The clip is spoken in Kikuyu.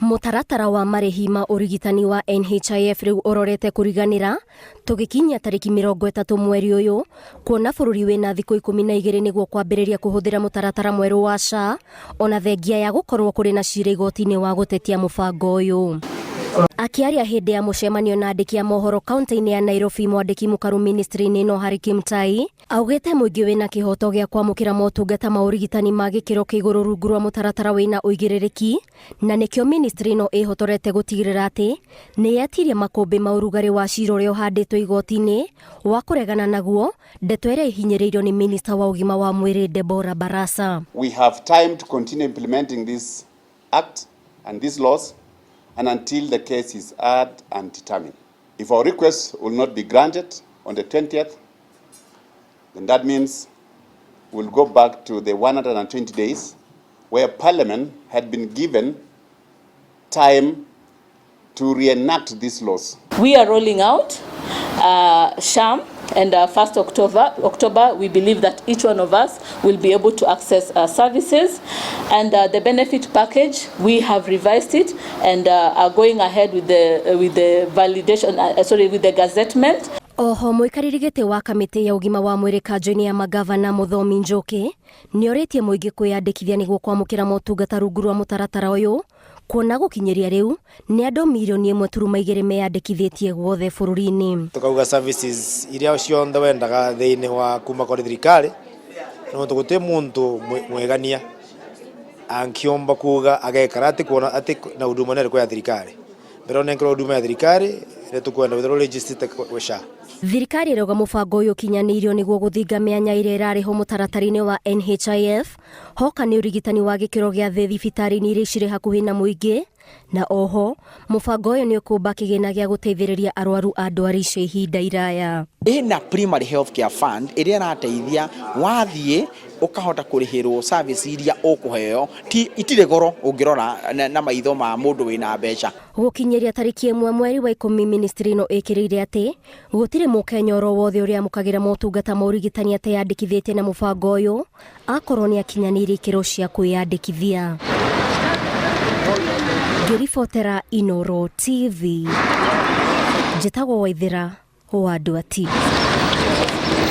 Mũtaratara wa marĩhi ma ũrigitani wa NHIF rĩu ũrorete kũriganĩra tũgĩkinyia tarĩki 30 mweri ũyũ, kuona bũrũri wĩna thikũ 12 nĩguo kwambĩrĩria kũhũthĩra mũtaratara mwerũ wa SHA, ona thengia ya gũkorwo kũrĩ na cira igoti-inĩ wa gũtetia mũbango ũyũ. Akĩaria hĩndĩ ya mũcemanio na andĩki a mohoro kaunti-inĩ ya Nairobi, mwandĩki mũkaru ministry-inĩ ĩno Harry Kimtai augĩte mũingĩ wĩna kĩhoto gĩa kwamũkĩra motungata ma ũrigitani ma gĩkĩro kĩa igũrũ rungu rwa mũtaratara wĩna ũigĩrĩrĩki, na nĩkĩo ministry ĩno ĩhotorete gũtigĩrĩra atĩ nĩ yetirie makũmbĩ ma ũrugarĩ wa cira ũrĩa ũhandĩtwo igoti-inĩ wa kũregana naguo, ndeto ĩrĩa ĩhinyĩrĩirio nĩ minista wa ũgima wa mwĩrĩ Deborah Barasa. We have time to continue implementing this act and these laws and until the case is heard and determined. If our request will not be granted on the 20th, then that means we'll go back to the 120 days where Parliament had been given time to reenact these laws. We are rolling out SHAM, and 1st October, we believe that each one of us will be able to access services. And the benefit package, we have revised it and are going ahead with the validation, sorry, with the gazettement. Oho mũikarĩri gĩtĩ wa kamĩtĩ ya ũgima wa mwĩrĩ kanjũ-inĩ ya magavana Mũthomi Njoki nĩorĩtie mũingĩ kwĩyandĩkithia nĩguo kwamũkĩra motungata rungu rwa mũtaratara ũyũ, kuona gũkinyĩria rĩu nĩ andũ 1.2 mirioni meyandĩkithĩtie guothe bũrũri-inĩ. Tukauga services iria cionthe wendaga thiini wa kuma kuri thirikari nontu guti muntu mwegania ankiomba kuga agekara ati kuona ati na huduma nere ya thirikari mbere onenkerwo huduma ya thirikari ni tukwenda withirwo registered gwi SHA. Thirikari ĩrauga mũbango ũyũ ũkinyanĩirio nĩguo gũthinga mĩanya ĩrĩa ĩrarĩ ho mũtaratara-inĩ wa NHIF, hoka nĩ ũrigitani wa gĩkĩro gĩa thĩ thibitarĩ-inĩ iria cirĩ hakuhĩ na mũingĩ, na oho mũbango ũyũ nĩ ũkũmba kĩgĩna gĩa gũteithĩrĩria arwaru a ndwari cia ihinda iraya. Ĩna primary health care fund ĩrĩa ĩrateithia wathiĩ ũkahota kũrĩhĩrwo service iria ũkũheo ti itirĩ goro ũngĩrora na maitho ma mũndũ wĩna mbeca. Gũkinyĩria tarĩki 1 mweri wa 10, ministry ĩno ĩkĩrĩire atĩ gũtirĩ mũkenya oro wothe ũrĩa amũkagĩra motungata ma ũrigitani ateyandĩkithĩtie na mũbango ũyũ akorwo nĩ akinyanĩirie ikĩro cia kwĩyandĩkithia. Ngĩribotera Inoro TV, njĩtagwo Waithĩra wa Nduati.